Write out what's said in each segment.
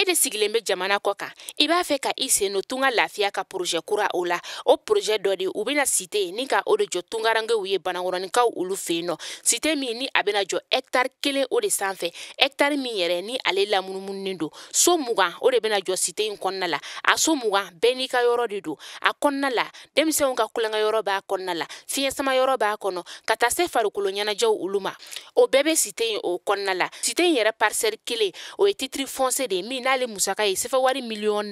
de sigilen bɛ jamana kɔ kan, i b'a fɛ ka i sen don Tunga Lafiya ka projet kura o la. O projet dɔ de u bɛna cité ni ka o de jɔ tungarankew ye Banankɔrɔninkaw olu fɛ yen nɔ. Cité min ni a bɛna jɔ hectare 1 o de sanfɛ, hectare min yɛrɛ ni ale lamunumununen don. So 20 o de bɛna jɔ cité in kɔnɔna la. A so 20 bɛɛ n'i ka yɔrɔ de don. A kɔnɔna la, denmisɛnw ka kulonkɛ yɔrɔ b'a kɔnɔna la, fiɲɛ sama yɔrɔ b'a kɔnɔ, ka taa se farikolo ɲɛnajɛw olu ma. O bɛɛ bɛ cité in o kɔnɔna la. Cité in yɛrɛ parcelle 1 o ye titre foncier de ye min n'ale musaka ye sefa wari 4,1 million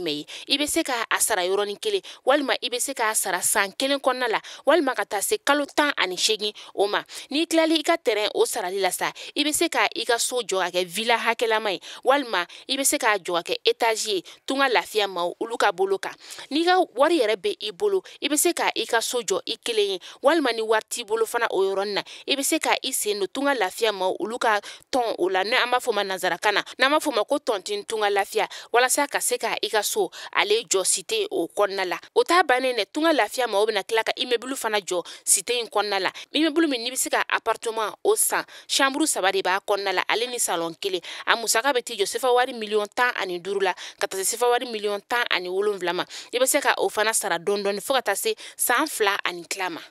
ye. I bɛ se k'a sara yɔrɔnin kelen, walima i bɛ se k'a sara san 1 kɔnɔna la, walima ka taa se kalo 18 o ma. N'i tilali i ka terrain o sarali la sa, i bɛ se ka i ka so jɔ ka kɛ villa hakɛlama ye, walima i bɛ se k'a jɔ ka kɛ étage ye Tunga Lafiya maaw olu ka bolo kan. N'i ka wari yɛrɛ bɛ i bolo, i bɛ se ka i ka so jɔ i kelen ye, walima ni wari t'i bolo fana o yɔrɔnin na, i bɛ se ka i sen don Tunga Lafiya maaw olu ka tɔn o la, n'an b'a fɔ o ma nanzarakan na, n'an b'a fɔ o ma ko tontine Tunga Lafiya, walasa ka se ka i ka so ale jɔ cité o kɔnɔna la. O t'a bannen dɛ, Tunga Lafiya maaw bɛna tila ka immeuble fana jɔ cité in kɔnɔna la. Immeuble min n'i bɛ se ka appartement o san, chambre 3 de b'a kɔnɔna la, ale ni salon 1. A musaka bɛ t'i jɔ sefa wari 15 million la, ka taa se sefa wari 17 million ma. I bɛ se ka o fana sara dɔɔni dɔɔni fo ka taa se san 2 ani tila ma.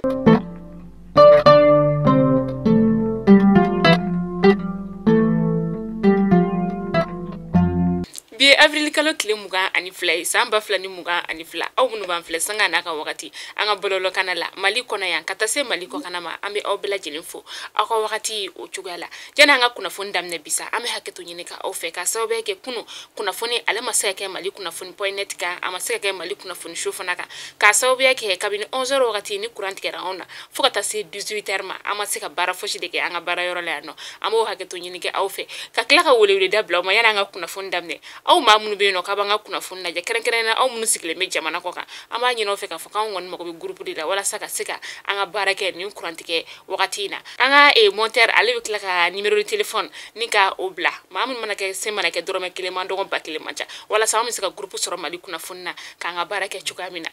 Bi ye avril kalo tile 22 ye, san 2022. Aw minnu b'an filɛ sanga n'a ka wagati an ka bɔlɔlɔkana la Mali kɔnɔ yan ka taa se Mali kɔkana ma, an bɛ aw bɛɛ lajɛlen fo aw ka wagati o cogoya la. Janni an ka kunnafoni daminɛ bi sa, an bɛ hakɛto ɲini ka aw fɛ, k'a sababuya kɛ kunu kunnafoni ale ma se ka kɛ Mali kunnafoni point net kan, a ma se ka kɛ Mali kunnafoni show fana kan, k'a sababuya kɛ kabini 11 heures wagati ni courant tigɛra anw na fo ka taa se 18 heures ma, an ma se ka baara fosi de kɛ an ka baara yɔrɔ la yan nɔ. An b'o hakɛto ɲini kɛ aw fɛ, ka tila ka weleweleda bila aw ma. Yanni an ka kunnafoni daminɛ, aw maa minnu bɛ yen nɔ k'a b'an ka kunnafoni lajɛ, kɛrɛnkɛrɛnnenya aw minnu sigilen bɛ jamana kɔ kan, an b'a ɲini aw fɛ k'a fɔ k'anw kɔni mago bɛ groupe de la walasa ka se ka an ka baara kɛ nin kurantigɛ wagati in na. An ka monteur ale bɛ tila ka numéro de téléphone ni ka o bila maa minnu mana kɛ se mana kɛ dɔrɔmɛ 1 man dɔgɔ 1000 man ca, walasa an bɛ se ka groupe sɔrɔ Mali kunnafoni na k'an ka baara kɛ cogoya min na.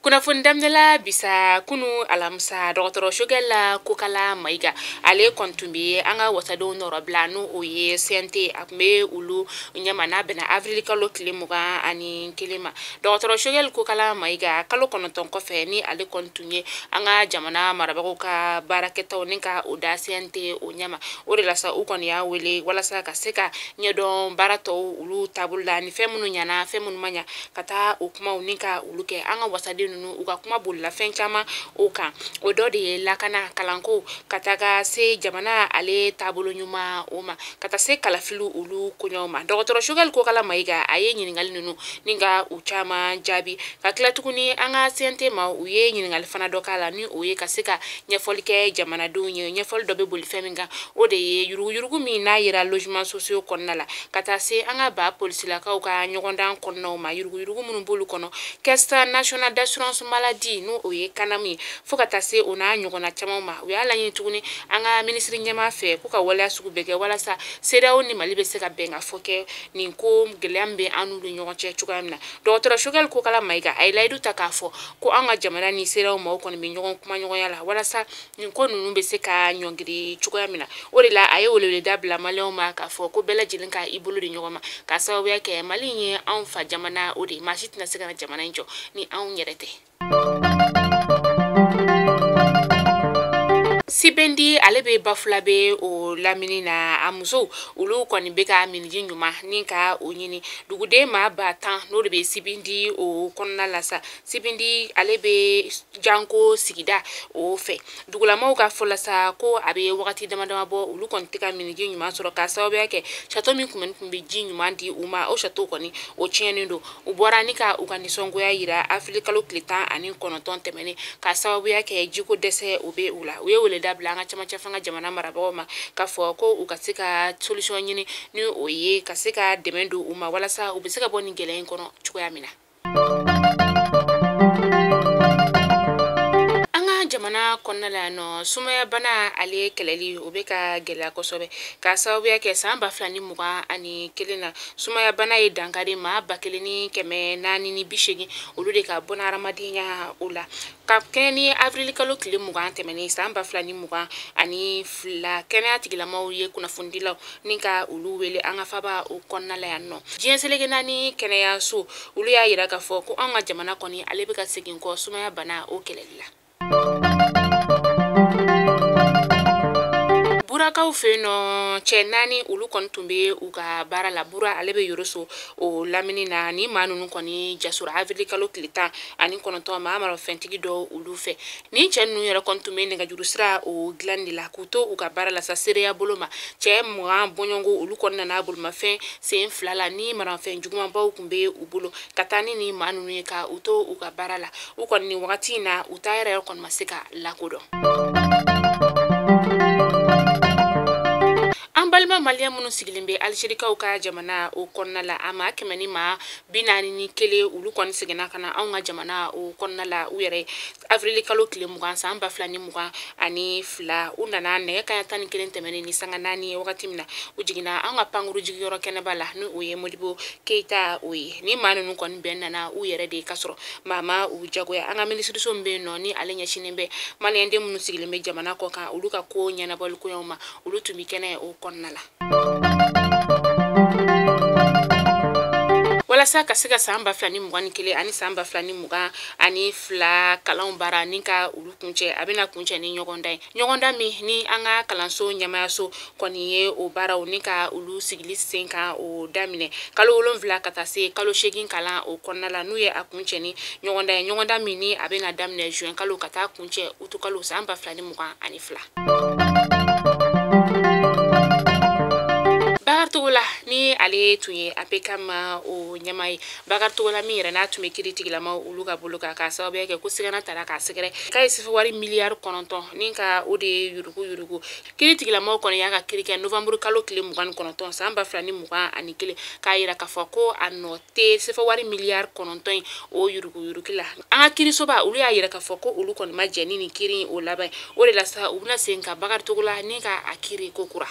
Kunnafoni daminɛla bisa kunu alamisa, dɔgɔtɔrɔ Choguel Kokalla Maïga ale kɔni tun bɛ an ka wasadenw nɔrɔbila, n'o o ye CNT, a tun bɛ olu ɲɛma n'a bɛnna avril kalo tile 21 ma. Dɔgɔtɔrɔ Choguel Kokalla Maïga, kalo 9 kɔfɛ ni ale kɔni tun ye an ka jamana marabagaw ka baarakɛtaw ni ka o da CNT o ɲɛma, o de la sa u kɔni y'a wele walasa ka se ka ɲɛdɔn baara tɔw olu taabolo la, ni fɛn minnu ɲɛna, fɛn minnu ma ɲa, ka taa o kumaw ni ka olu kɛ. An ka wasaden ninnu u ka kuma bolila fɛn caman o kan, o dɔ de ye lakana, kalanko, ka taga se jamana ale taabolo ɲuman o ma, ka taa se kalafiliw olu koɲɛw ma. Dɔgɔtɔrɔ Choguel Kokalla Maïga a ye ɲininkali ninnu ni ka u caman jaabi, ka tila tuguni an ka CNT ma u ye ɲininkali fana dɔ k'a la, ni o ye ka se ka ɲɛfɔli kɛ jamanadenw ye. Ɲɛfɔli dɔ bɛ boli fɛn min kan, o de ye yuruguyurugu min n'a yera logement sociaux kɔnɔna la, ka taa se an ka ba polisilakaw ka ɲɔgɔndan kɔnɔnaw ma, yuruguyurugu minnu b'olu kɔnɔ, caisse nationale d'assurance maladie n'o o ye CANAM ye, fo ka taa se o n'a ɲɔgɔnna caman ma. U y'a laɲini tuguni an ka minisiri ɲɛmaa fɛ ko ka waleya sugu bɛɛ kɛ walasa CEDEAO ni Mali bɛ se ka bɛn ka fɔ kɛ nin ko gɛlɛya min bɛ an n'u ni ɲɔgɔn cɛ cogoya min na. Dɔgɔtɔrɔ Choguel Kokalla Maïga a ye layidu ta k'a fɔ ko an ka jamana ni CEDEAO maaw kɔni bɛ ɲɔgɔn kumaɲɔgɔnya la walasa nin ko ninnu bɛ se ka ɲɔngiri cogoya min na. O de la a ye weleweleda bila maliyɛnw ma k'a fɔ ko bɛɛ lajɛlen ka i bolo di ɲɔgɔn ma, k'a sababuya kɛ Mali ye anw fa jamana o de ye, maa si tɛna se ka na jamana in jɔ ni anw yɛrɛ tɛ. Sibendi ale bɛ Bafulabe o lamini na, a musow olu kɔni bɛ ka miniji ɲuman ni ka o ɲini. Duguden maa 10 000 n'o de bɛ Sibindi o kɔnɔna la sa. Sibindi ale bɛ Janko sigida o fɛ. Dugulamaw ka fɔ la sa ko a bɛ wagati dama dama bɔ, olu kɔni tɛ ka miniji ɲuman sɔrɔ, k'a sababuya kɛ château min tun bɛ ji ɲuman di u ma, o château kɔni o tiɲɛnen don. U bɔra ni ka u ka nisɔngoya yira avril kalo tile 19 tɛmɛnen, k'a sababuya kɛ jiko dɛsɛ o bɛ u la. U ye weleda bila an ka camancɛ fanga jamana marabagaw ma k'a fɔ ko u ka se ka solution ɲini, ni o ye ka se ka dɛmɛ don u ma walasa u bɛ se ka bɔ nin gɛlɛya in kɔnɔ cogoya min na. An ka jamana jamana kɔnɔna la nɔ, sumaya bana ale kɛlɛli o bɛ ka gɛlɛya kosɛbɛ k'a sababuya kɛ san 2021 na sumaya bana ye dankari maa 1480 olu de ka bɔnna hadamadenya o la. Ka kɛɲɛ ni avril kalo tile 20 tɛmɛnen san 2022, kɛnɛya tigilamaw ye kunnafonidilaw ni ka olu wele an ka faba o kɔnɔna la yan nɔ. Diɲɛ seleke naani kɛnɛyaso olu y'a yira k'a fɔ ko an ka jamana kɔni ale bɛ ka segin kɔ sumaya bana o kɛlɛli la. Burakaw fɛ yen nɔ, cɛ 4 olu kɔni tun bɛ u ka baara la. Bura ale bɛ Yoroso o lamini na. Ni maa ninnu kɔni jasora avril kalo tile 19 maa marafɛntigi dɔw olu fɛ. Ni cɛ ninnu yɛrɛ kɔni tun bɛ nɛgɛjuru sira o dilan de la k'u to u ka baara la sa seereya bolo ma. Cɛ 20 bɔɲɔgɔnko olu kɔni nana bolimafɛn sen 2 la ni marafɛn jugumanbaw tun bɛ u bolo ka taa ni maa ninnu ye ka u to u ka baara la. U kɔni ni wagati in na u ta yɛrɛ kɔni ma se ka lakodɔn. An balima maliyɛn minnu sigilen bɛ Alizerikaw ka jamana o kɔnɔna la, a maa 141 olu kɔni seginna ka na anw ka jamana o kɔnɔna la u yɛrɛ avril kalo tile 20 san 2022. U nana nɛgɛ kanɲɛ 11 tɛmɛnen ni sanga 4 ye wagati min na, u jiginna an ka pankuru jigiyɔrɔ kɛnɛba la ni o ye Modibo Keyita o ye. Ni maa ninnu kɔni bɛɛ nana u yɛrɛ de ka sɔrɔ maa ma u jagoya. An ka minisiriso min bɛ yen nɔ ni ale ɲɛsinnen bɛ maliyɛnden minnu sigilen bɛ jamana kɔ kan olu ka ko ɲɛnabɔli koɲɛw ma, olu tun bɛ kɛnɛ o kɔnɔna la. Walasa ka se ka san 2021 ani san 2022 kalanw baara ni ka olu kuncɛ, a bɛna kuncɛ ni ɲɔgɔndan ye. Ɲɔgɔndan min ni an ka kalanso ɲɛmayaso kɔni ye o baaraw ni ka olu sigili sen kan o daminɛ kalo 7 ka taa se kalo 8 kalan o kɔnɔna la, n'u ye a kuncɛ ni ɲɔgɔndan ye. Ɲɔgɔndan min ni a bɛna daminɛ juin kalo ka taa kuncɛ utu kalo san 2022. Bakari Togola ni ale tun ye APCAM o ɲɛmaa ye. Bakari Togola min yɛrɛ n'a tun bɛ kiiri tigilamaw olu ka bolo kan k'a sababuya kɛ ko sigana taara k'a sɛgɛrɛ k'a ye sefewari miliyari 9 ni ka o de ye yurugu yurugu. Kiiri tigilamaw kɔni y'a ka kiiri kɛ novembre kalo tile 29 san 2021 k'a yira k'a fɔ ko a nɔ tɛ sefewari miliyari 9 in o yurugu yurugu la. An ka kiirisoba olu y'a yira k'a fɔ ko olu kɔni ma jɛn ni nin kiiri in o laban ye. O de la sa u bɛna segin ka Bakari Togola ni ka a kiiri ko kura.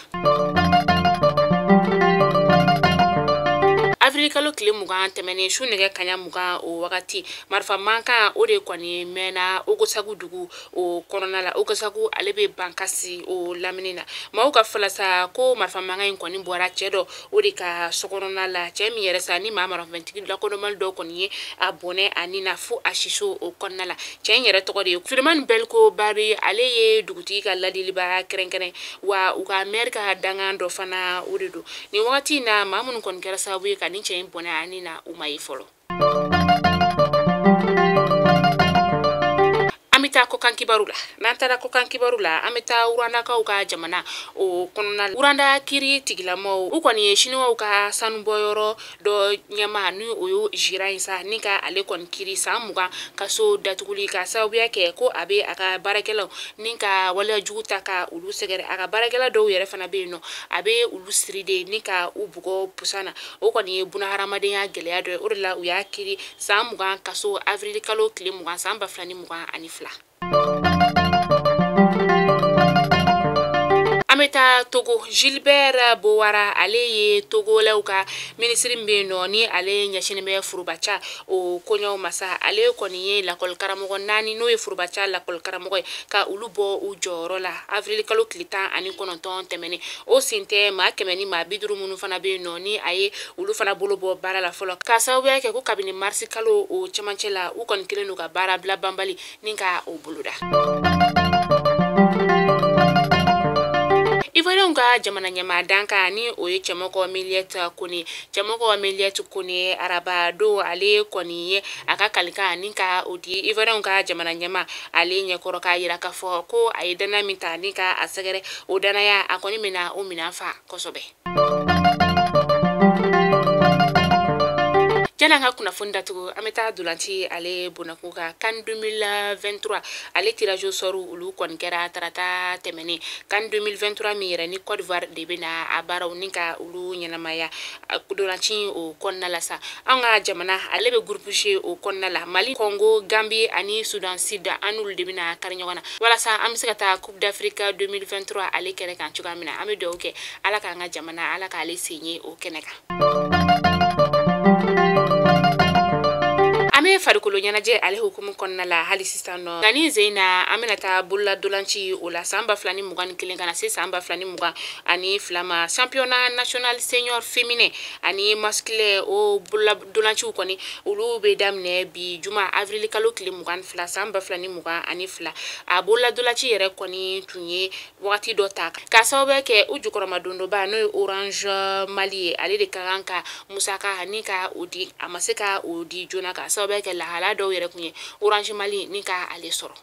Avril kalo tile 20 tɛmɛnen su nɛgɛ kanɲɛ 20 o wagati, marifa mankan o de kɔni mɛnna Ogosagu dugu o kɔnɔna la. Ogosagu ale bɛ Bankasi o lamini na. Maaw ka fɔla sa ko marifa mankan in kɔni bɔra cɛ dɔ o de ka sokɔnɔna la. Cɛ min yɛrɛ sa ni maa marafɛntigi lakodɔnbali dɔw kɔni ye a bɔnɛ a ni na fo a siso o kɔnɔna la. Cɛ in yɛrɛ tɔgɔ de ye Sulemani Beliko Bari, ale ye dugutigi ka ladiliba kɛrɛnkɛrɛn wa u ka maire ka dangan dɔ fana o de don. Nin wagati in na maa minnu kɔni kɛra sababu ye ka nin cɛ in bɔnɛ a ni na u ma ye fɔlɔ. An bɛ taa kɔkan kibaru la. N'an taara kɔkan kibaru la, an bɛ taa Rwandakaw ka jamana o kɔnɔna la. Rwanda kiiri tigilamaw u kɔni ye siniwaw ka sanubɔyɔrɔ dɔ ɲɛmaa ni o ye Jira ye sa ni ka ale kɔni kiiri san 20 kaso datuguli ka sababuya kɛ ko a bɛ a ka baarakɛlaw ni ka waleya jugu ta ka olu sɛgɛrɛ. A ka baarakɛla dɔw yɛrɛ fana bɛ yen nɔ, a bɛ olu siri de ni ka u bugɔ busan na. O kɔni ye bunahadamadenya gɛlɛya dɔ ye. O de la u y'a kiiri san 20 kaso avril kalo tile 20 san 2022. An bɛ taa Togo. Gilbert Bowara ale ye Togolɛw ka minisiri min bɛ yen nɔ ni ale ɲɛsinnen bɛ forobaca o koɲɛw ma sa, ale kɔni ye lakɔli karamɔgɔ 4 n'o ye forobaca lakɔli karamɔgɔ ye ka olu bɔ u jɔyɔrɔ la avril kalo tile 19 tɛmɛnen. O sen tɛ maa 150 minnu fana bɛ yen nɔ ni a ye olu fana bolo bɔ baara la fɔlɔ k'a sababuya kɛ ko kabini marisi kalo o cɛmancɛ la u kɔni kɛlen don ka baara bila banbali ni ka o boloda. Ivoirienw ka jamana ɲɛmaa dankan ni o ye Cɛmɔgɔ Miliette Kone. Cɛmɔgɔ Miliette Kone araba don ale kɔni ye a ka kalikan ni ka o di Ivoirienw ka jamana ɲɛmaa ale ɲɛkɔrɔ k'a yira k'a fɔ ko a ye danaya min ta ni ka a sɛgɛrɛ, o danaya a kɔni bɛna o minɛn fa kosɛbɛ. Janni an ka kunnafoni datugu, an bɛ taa dolanci ale bonnakun kan. CAN 2023 ale tirage au sort olu kɔni kɛra tarata tɛmɛnen. CAN 2023 min yɛrɛ ni Côte d'Ivoire de bɛna a baaraw ni ka olu ɲɛnamaya dolanci o kɔnɔna la sa. An ka jamana ale bɛ groupe G o kɔnɔna la. Mali, Congo, Gambie ani Soudan Sud, an n'olu de bɛna kari ɲɔgɔn na walasa an bɛ se ka taa Coupe d'Afrique 2023 ale kɛnɛ kan cogoya min na. An bɛ dugawu kɛ Ala k'an ka jamana, Ala k'ale sen ye o kɛnɛ kan. An bɛ farikolo ɲɛnajɛ ale hukumu kɔnɔna la hali sisan nɔ, nka ni zen na an bɛna taa bolola dolanci o la san 2021 ka na se san 2022 ma. Championnat national senior féminin ani masculin, o bolola dolanciw kɔni olu bɛ daminɛ bi juma avril kalo tile 22 san 2022. A bolola dolanci yɛrɛ kɔni tun ye wagati dɔ ta k'a sababu kɛ u jukɔrɔmadondoba n'o ye Orange Mali ye, ale de ka kan ka musaka ni ka o di, a ma se ka o di joona k'a sababu kɛ lahala dɔw yɛrɛ kun ye Orange Mali ni ka ale sɔrɔ.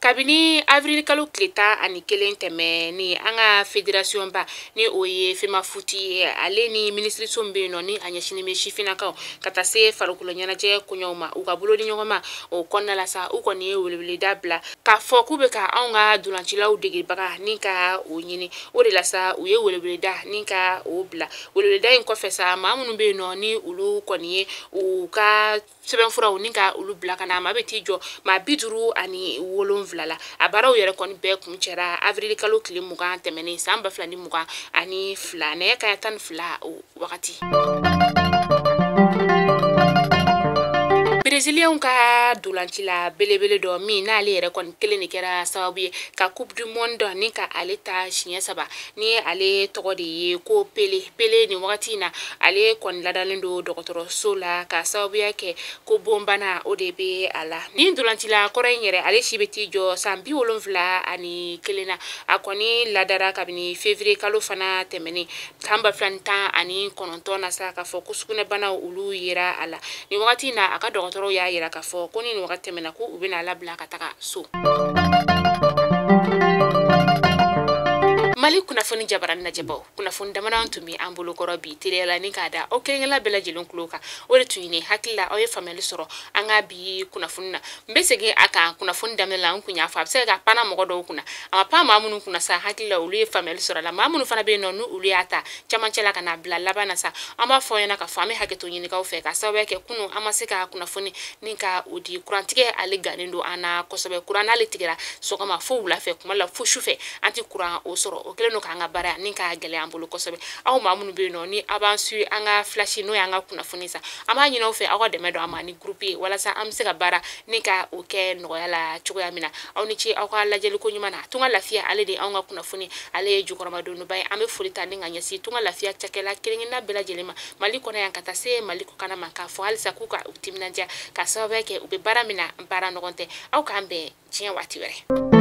Kabini avril kalo tile 11 tɛmɛ ni an ka fédération ba ni o ye FEMAFOOT ye, ale ni minisiriso min bɛ yen nɔ ni a ɲɛsinnen bɛ sifinnakaw ka taa se farikolo ɲɛnajɛ koɲɛw ma, u ka bolo di ɲɔgɔn ma o kɔnɔna la sa, u kɔni ye weleweleda bila k'a fɔ k'u bɛ ka anw ka dolancilaw degebaga ni ka o ɲini. O de la sa u ye weleweleda ni ka o bila. Weleweleda in kɔfɛ sa, maa minnu bɛ yen nɔ ni olu kɔni ye u ka sɛbɛnfuraw ni ka olu bila ka na, maa bɛ t'i jɔ maa 57 la. A baaraw yɛrɛ kɔni bɛɛ kun cɛra avril kalo tile 20 tɛmɛnen san 2022 nɛgɛ kanɲɛ 12 o wagati. Brésiliens ka dolanci la belebele dɔ min n'ale yɛrɛ kɔni kelen de kɛra sababu ye ka Coupe du Monde ni ka ale ta siɲɛ 3, ni ale tɔgɔ de ye ko Pele. Pele nin wagati in na ale kɔni ladalen don dɔgɔtɔrɔso la ka sababuya kɛ ko bonbana o de bɛ a la. Nin dolancila kɔrɔ in yɛrɛ ale si bɛ t'i jɔ san 71 na. A kɔni ladara kabini février kalo fana tɛmɛnen san 2019 na sa, k'a fɔ ko sugunɛbanaw olu yera a la. Nin wagati in na a ka dɔgɔtɔrɔw y'a yira k'a fɔ ko ni nin wagati tɛmɛna ko u bɛna labila ka taga so. Mali kunnafoni jabarani lajɛbaw, kunnafoni damadɔ tun bɛ an bolokɔrɔ bi teliya la ni k'a da aw kelen-kelenna bɛɛ lajɛlen tulo kan. O de tun ye ne hakili la aw ye faamuyali sɔrɔ an ka bi kunnafoni na. N bɛ segin a kan kunnafoni daminɛ la, n kun y'a fɔ a bɛ se ka panna mɔgɔ dɔw kunna, a ma pan maa minnu kunna sa, hakili la olu ye faamuyali sɔrɔ a la. Maa minnu fana bɛ yen nɔ n'olu y'a ta camancɛ la ka n'a bila laban na sa, an b'a fɔ aw ɲɛna k'a fɔ an bɛ hakɛto ɲinikaw fɛ ka sababuya kɛ kunun an ma se ka kunnafoni ni ka o di. Kurantigɛ ale gannen don an na kosɛbɛ. Kuran n'ale tigɛra sɔgɔma fo wula fɛ, kuma la fo su fɛ, an tɛ kuran o sɔrɔ. O kɛlen don k'an ka baara ni k'a gɛlɛya an bolo kosɛbɛ. Aw maa minnu bɛ yen nɔ ni aw b'an suit an ka flash n'o y'an ka kunnafoni sa, an b'a ɲini aw fɛ aw ka dɛmɛ don an ma ni groupe ye walasa an bɛ se ka baara ni ka o kɛ nɔgɔya la cogoya min na. Aw ni ce aw ka lajɛli ko ɲuman na. Tunga Lafiya ale de anw ka kunnafoni ale ye jukɔrɔmadonba ye. An bɛ foli ta ni ka ɲɛsin Tunga Lafiya cakɛla kelen-kelenna bɛɛ lajɛlen ma Mali kɔnɔ yan ka taa se Mali kɔkanna ma, k'a fɔ halisa k'u ka u timinandiya ka sababuya kɛ u bɛ baara min na, baara ɲɔgɔn tɛ. Aw k'an bɛn diɲɛ waati wɛrɛ.